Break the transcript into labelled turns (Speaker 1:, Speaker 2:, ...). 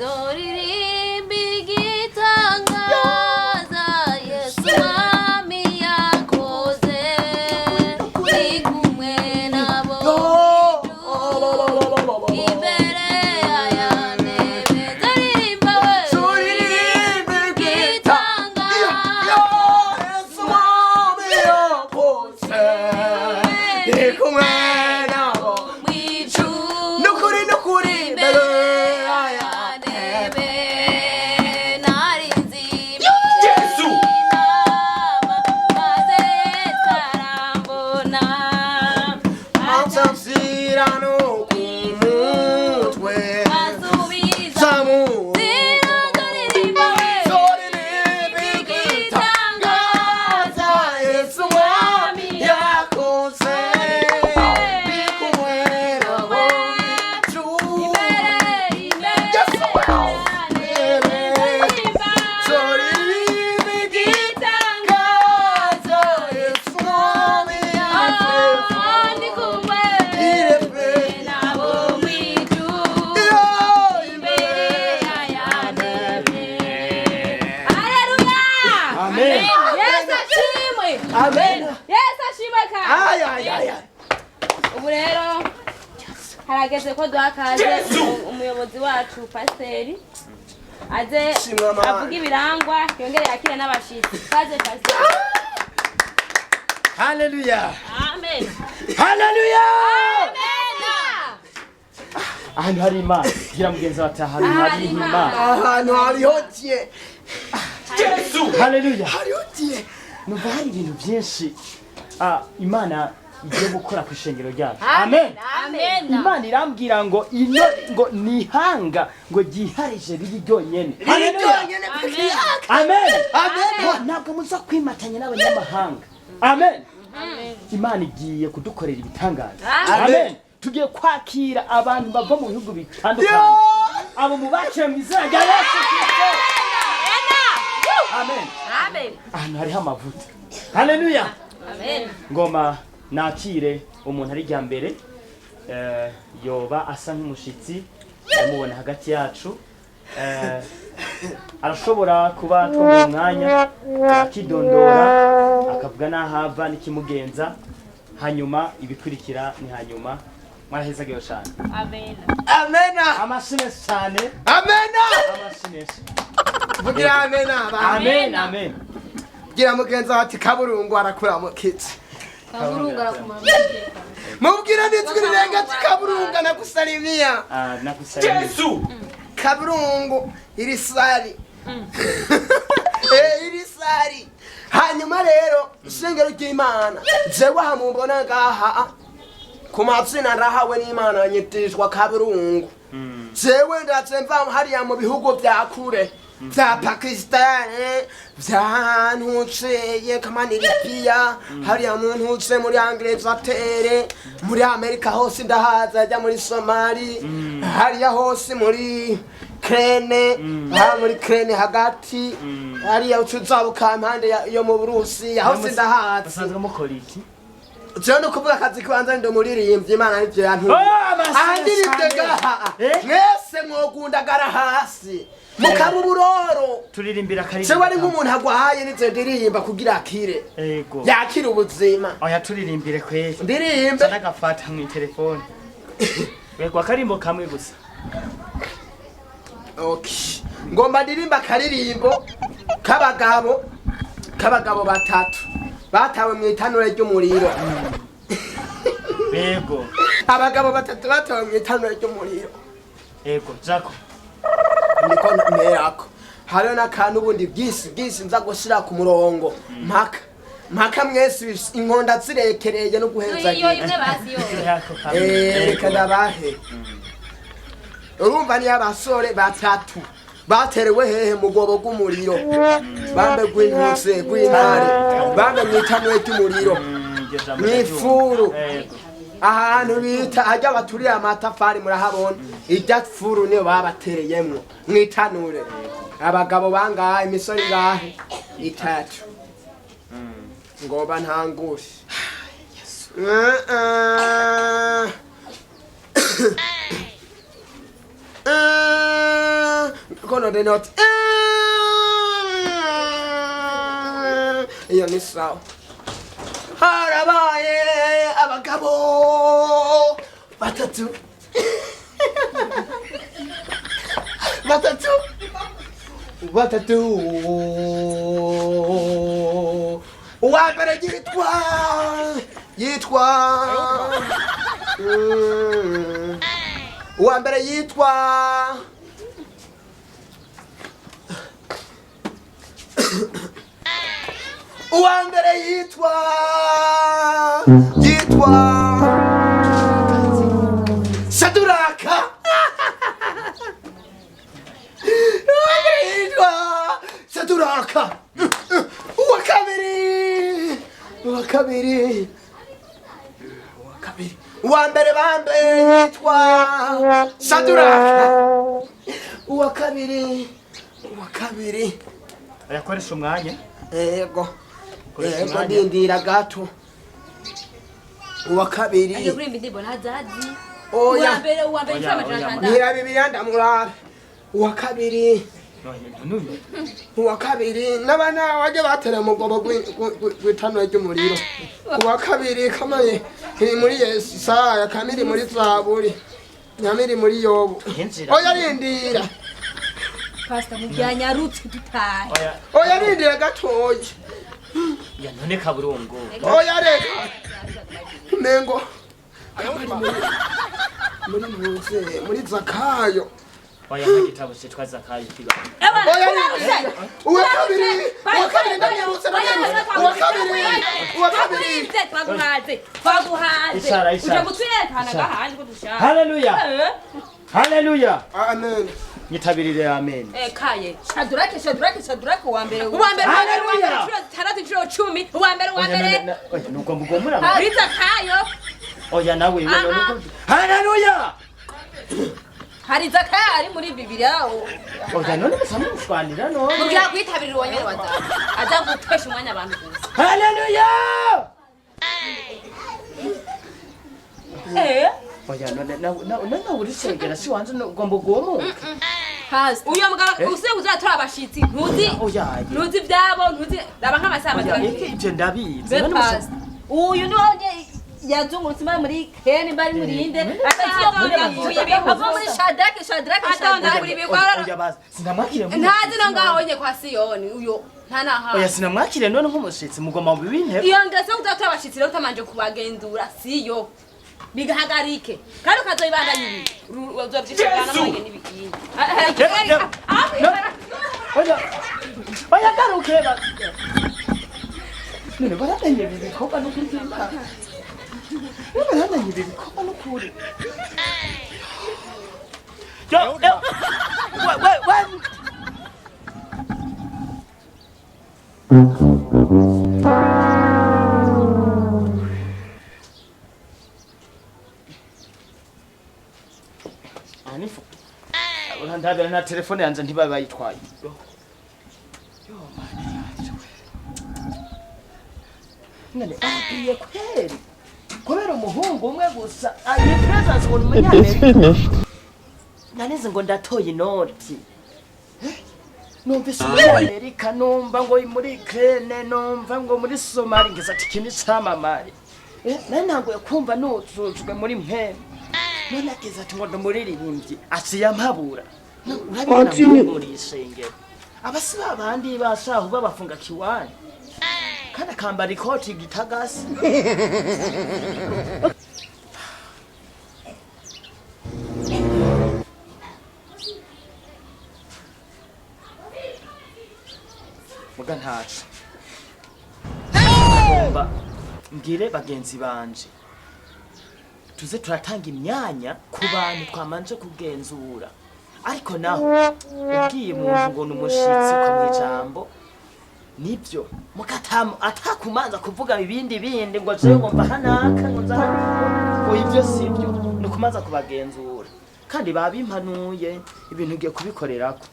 Speaker 1: Zoririmba igitangaza Yesu mwami yakoze, ndi kumwe nabo imbere ya ntebe. Zoririmba we.
Speaker 2: Zoririmba.
Speaker 1: Igitangaza.
Speaker 2: Yesu mwami yakoze, ndi kumwe nabo
Speaker 1: mw'ijuru.
Speaker 2: Nukuri, nukuri, imbere ya
Speaker 1: ntebe nari nzi
Speaker 2: Yesu.
Speaker 1: Inama maze Yesu arambona.
Speaker 2: Ansasira no ku mutwe.
Speaker 1: Asubiza.
Speaker 2: Samu.
Speaker 1: Ziririmba we.
Speaker 2: Zoririmba igitangaza Yesu mwami yakoze, ndi kumwe nabo mw'ijuru.
Speaker 1: Imbere, imbere.
Speaker 2: Yesu.
Speaker 1: Ziririmba.
Speaker 2: Zoririmba igitangaza Yesu mwami yakoze.
Speaker 1: Ndi kumwe nabo mw'ijuru.
Speaker 2: Iyo.
Speaker 1: Imbere ya ntebe. Haleluya!
Speaker 2: Amen.
Speaker 1: Yesu ashimwe!
Speaker 2: Amen.
Speaker 1: Yesu ashimwe kandi.
Speaker 2: Ay, ay, ay, ay.
Speaker 1: Ubu rero harageze ko duha akaze
Speaker 2: Yesu!
Speaker 1: umuyobozi wacu, pasiteri, aze
Speaker 2: Shimwa Mana.
Speaker 1: avuge ibirangwa, yongere yakire n'abashitsi. Kaze, pasiteri.
Speaker 3: Haleluya!
Speaker 1: Amen.
Speaker 3: Haleluya!
Speaker 1: Amen.
Speaker 3: Ahantu hari Imana, gira mugenzi wawe ati: "Ahantu hari Imana."
Speaker 2: Ahantu hariho tie.
Speaker 3: Haleluya!
Speaker 2: Hariho tie.
Speaker 3: Numva hari ibintu byinshi Imana igiye gukora ku ishengero ryacu. Amen.
Speaker 1: Amen.
Speaker 3: Imana irambwira ngo ino ngo nihanga ngo ryiharije riri ryonyene.
Speaker 2: Riri
Speaker 3: Haleluya!
Speaker 2: ryonyene peke yake.
Speaker 3: Amen.
Speaker 2: Amen.
Speaker 3: Ntabwo muza kwimatanya n'abanyamahanga. Amen. Imana igiye kudukorera ibitangaza. Amen. Tugiye kwakira abantu bava mu bihugu bitandukanye. Abo mubakire mu izina rya Yesu Kristo. Amen.
Speaker 1: Amen.
Speaker 3: Ahantu hariho amavuta. Haleluya!
Speaker 1: Amen.
Speaker 3: Ngoma nakire umuntu ari rya mbere, yoba asa nk'umushitsi ndamubona hagati yacu. Arashobora kuba twamuha umwanya akidondora, akavuga n'aho ava n'ikimugenza, hanyuma ibikurikira ni hanyuma. Mwarahezageyo cyane.
Speaker 1: Amen.
Speaker 2: Amena.
Speaker 3: Amashyi menshi cyane.
Speaker 2: Amena.
Speaker 3: Amashyi menshi.
Speaker 2: Vugira amena abantu.
Speaker 3: Amen, amen.
Speaker 2: Gira mugenzi wawe ati: "Kaburungu arakuramukitse."
Speaker 1: Kaburungu arakumara.
Speaker 2: Mubwira n'ijwi rirenga ati: "Kaburungu anakusalimia."
Speaker 3: Ah, nakusalimia.
Speaker 2: Kaburungu iri sari. Iri sari. Hanyuma rero, ishengero ry'Imana, jewe aha mumbona ngaha, ku mazina ndahawe n'Imana nyitishwa Kaburungu. Jewe ndaje mva hariya mu bihugu vya kure vya Pakistani, vya ntutseye kama Libya, hariya mu ntutse muri Angleterre, muri Amerika hose ndahaza, ajya muri Somali hariya hose, muri Krene ha, muri Krene hagati hariya ucuzabuka impande yo mu Burusiya hose ndahazi.
Speaker 3: Basanzwe mukora iki?
Speaker 2: Jewe no kuvuga akazi kibanza, ndi umuririmbyi. Imana nivyo yantumye.
Speaker 3: Oh, amashyi
Speaker 2: Aha ndirimbye
Speaker 3: cyane.
Speaker 2: ngaha,
Speaker 3: Eh?
Speaker 2: mwese mwogundagara hasi mukaba uburoro.
Speaker 3: Turirimbira akaririmbo.
Speaker 2: Jewe ari nk'umuntu agwaye, nizo ndirimba kugira akire, yakire ubuzima.
Speaker 3: Oya, turirimbire kweli.
Speaker 2: Ndirimbe.
Speaker 3: Nagafata mu telefone. Yego, akarimbo kamwe gusa.
Speaker 2: Okay. Ngomba ndirimba akaririmbo k'abagabo batatu batawe mu itanura ry'umuriro. Abagabo batatu batawe mu itanura ry'umuriro.
Speaker 3: Yego, Jaco.
Speaker 2: Niko mperako. Hariho n'akantu ubundi bwisi bwisi nza gushira ku murongo mpaka mpaka mwese inkonda zirekereye no
Speaker 1: Iyo
Speaker 2: guhezagira.
Speaker 1: imwe bazi yo.
Speaker 3: Yako kamwe.
Speaker 2: Reka ndabahe. Urumva niyo abasore batatu baterewe hehe? Mu rwobo rw'umuriro, bambe rw'intutse rw'intare, bambe mw'itanure ry'umuriro,
Speaker 3: Iryo jambo.
Speaker 2: mw'ifuru.
Speaker 3: Yego.
Speaker 2: Ahantu bita hajya baturiye amatafari, murahabona irya furu, niyo babatereyemwo mw'itanure. Abagabo bangahe? Imisore ingahe? Itatu. Ngoba ntangure. Kono de not. Iyo ni sawa. Harabaye abagabo batatu. Batatu. Batatu. Uwa mbere yitwa uwa mbere yitwa uwa mbere yitwa Saduraka. Uwa mbere yitwa Saduraka. Uwa kabiri, uwa kabiri, uwa kabiri, uwa mbere bambe yitwa Saduraka. Uwa kabiri, uwa kabiri.
Speaker 3: Ayakoresha umwanya.
Speaker 2: Ego.
Speaker 3: Koresha
Speaker 2: Ego.
Speaker 3: umwanya.
Speaker 2: Ndindira gato. Uwa kabiri.
Speaker 1: Aje kuririmba indirimbo ntazazi.
Speaker 2: Oya.
Speaker 1: Uwa mbere, uwa mbere,
Speaker 3: Oya,
Speaker 1: inshuro amajana
Speaker 3: oya.
Speaker 1: atandatu.
Speaker 2: Ntira Bibiliya ndamurabe. Uwa kabiri.
Speaker 3: None.
Speaker 2: Uwa kabiri n'abana bajya batera mu mwobo gw'itanura ry'umuriro. Uwa kabiri kamaye iri muri Yesaya, kamiri muri Zaburi, nyamiri muri Yobu.
Speaker 3: Inzira.
Speaker 2: Oya, rindira.
Speaker 1: Pastor, mubyanyarutse dutahe.
Speaker 3: Oya.
Speaker 2: Oya, rindira gatoya.
Speaker 3: Ya none Kaburungu.
Speaker 2: Oya, reka mengo kamari muri muze muri Zakayo.
Speaker 3: Oya, nta gitabo cyitwa Zakayo kiba.
Speaker 2: Oya, rindira. Uwa kabiri, uwa kabiri, ndamwibutse, ndamwibutse. Uwa kabiri, uwa kabiri.
Speaker 1: Twaguhaze, twaguhaze.
Speaker 3: Ishara, ishara.
Speaker 1: Uja gutwerekana
Speaker 3: Ishara.
Speaker 1: gahandi ko dushaka.
Speaker 3: Haleluya. Haleluya.
Speaker 2: Amen.
Speaker 3: Nyitabirire amen.
Speaker 1: Eh, kaye.
Speaker 4: Shadrake, Shadrake, Shadrake, uwa mbere.
Speaker 1: Uwa mbere, uwa mbere, uwa mbere,
Speaker 3: Haleluya.
Speaker 1: inshuro zitandatu, inshuro 10. Uwa mbere, uwa
Speaker 3: Oya,
Speaker 1: mbere.
Speaker 3: oya, nuko mugomura.
Speaker 1: Riza kayo.
Speaker 3: Oya, nawe we none
Speaker 1: Aha.
Speaker 3: uko. Haleluya.
Speaker 4: Hari Zakayo ari muri Bibiliya.
Speaker 3: Oya, none musa mushwanira none.
Speaker 1: Mugira kwitabirira uwo nyene waza aza gutesha umwanya abantu gusa.
Speaker 3: Haleluya.
Speaker 1: Eh.
Speaker 3: Oya, none nawe urisengera si wanze ugomba guhomuka.
Speaker 4: Pastor.
Speaker 1: Uyo mugabo usiye kuzatora abashitsi, ntuzi.
Speaker 3: Oya.
Speaker 1: Ntuzi ivyabo, ntuzi, raba nk'amasaha
Speaker 3: Oya,
Speaker 1: amaze.
Speaker 3: iki ibyo ndabizi.
Speaker 4: Be
Speaker 3: None musa.
Speaker 4: Pastor. Uyu ni wawe yazungurutse imana muri Keni mbari murinde. Ava muri Shadrake, Shadrake,
Speaker 1: Atondagura
Speaker 4: Shadrake.
Speaker 1: ibigwa.
Speaker 3: Oya, bazi sinamwakire
Speaker 1: Ntazi no ngaho nye kwa Siyoni uyo nta naha.
Speaker 3: Oya, sinamwakire none nk'umushitsi mugomba mu bintebe.
Speaker 1: Iyo ngeso kuzatora abashitsi rero utamanje kubagenzura siyo bigahagarike, kandi ukazoibandanya ibi uzovyishikana n'abanye n'ibigiye.
Speaker 3: Oya, oya, garuke ba. None baramenye ibi bikorwa n'ukuri kw'Imana. None baramenye ibi bikorwa n'ukuri. Yo, yo. We, we, we. Anifu. Urandabira na telefone yanje ntibabe bayitwaye. Yo. Yo, mana yanje we. None agiye kweri. Kubera umuhungu umwe gusa ayi presence ngo umunyamerika. Nanize ngo ndatoye inoti. Numvise muri Amerika, numva ngo muri Ukraine, numva ngo muri Somalia, ngize ati iki ni camamare. Nari ntanguye kumva nuzujwe muri mpemu. None ageze ati ngo ndumuririmbyi aciye ampabura. Urabibona muri isengero. Abasi babandi bashahu babafunga kiwani. Kandi akambara ikoti gitagasi. Muga ntaco. Ngomba mbwire bagenzi banje. Tuze turatanga imyanya ku bantu twamanje kugenzura. Ariko naho ubwiye umuntu ngo ni umushitsi ukamwijambo nibyo mukatamu atakumanza kuvuga ibindi bindi ngo jewe ngo mva hanaka ngo nza hano ngo ibyo sibyo, ni ukumanza kubagenzura kandi babimpanuye ibintu ugiye kubikorerako.